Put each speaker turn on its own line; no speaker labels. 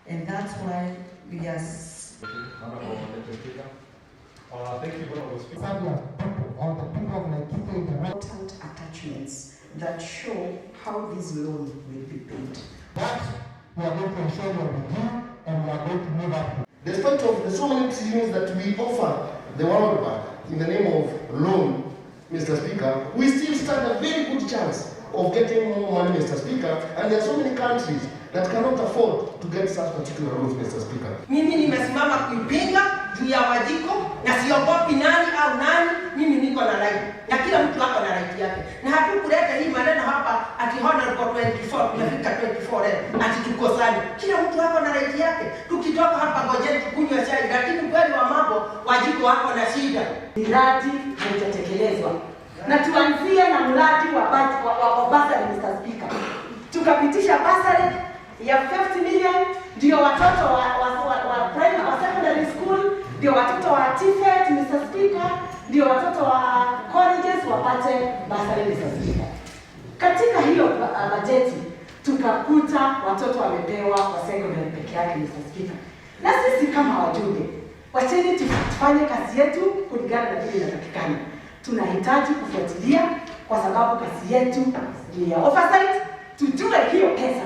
And that's why we are
Honorable Deputy Speaker. Thank you, Honorable Speaker.
Serve people or the people of Laikipia in the right.
Important attachments that show how this loan will be paid.
That we are going to ensure your review and we are going to move up.
Despite of the so many trillions that we offer the World Bank in the name of loan, Mr. Speaker, we still stand a very good chance of getting more money, Mr. Speaker, and there are so many countries that cannot afford to get such particular loans, Mr. Speaker.
Mimi nimesimama kuipinga juu ya Wanjiku na siogopi nani au nani. Mimi niko na right na kila mtu ako na right yake, na hatukuleta hii maneno hapa ati honorable 24 tumefika 24 leo ati tukosane. Kila mtu ako na right yake. Tukitoka hapa, ngojeni tukunywe chai, lakini kweli wa mambo, Wanjiku wako na shida.
Miradi haijatekelezwa na tuanzie na mradi wa bursary, Mr. Speaker. Tukapitisha bursary ya 50 million ndio watoto wa primary, wa secondary school, ndio watoto wa TVET, Mr. Speaker, ndio watoto wa colleges wapate bursary, Mr. Speaker. Katika hiyo bajeti tukakuta watoto wamepewa wa secondary peke yake, Mr. Speaker. Na sisi kama wajumbe, wacheni tufanye kazi yetu kulingana na vile inatakikana. Tunahitaji kufuatilia kwa sababu kazi yetu ni ya oversight, tujue hiyo pesa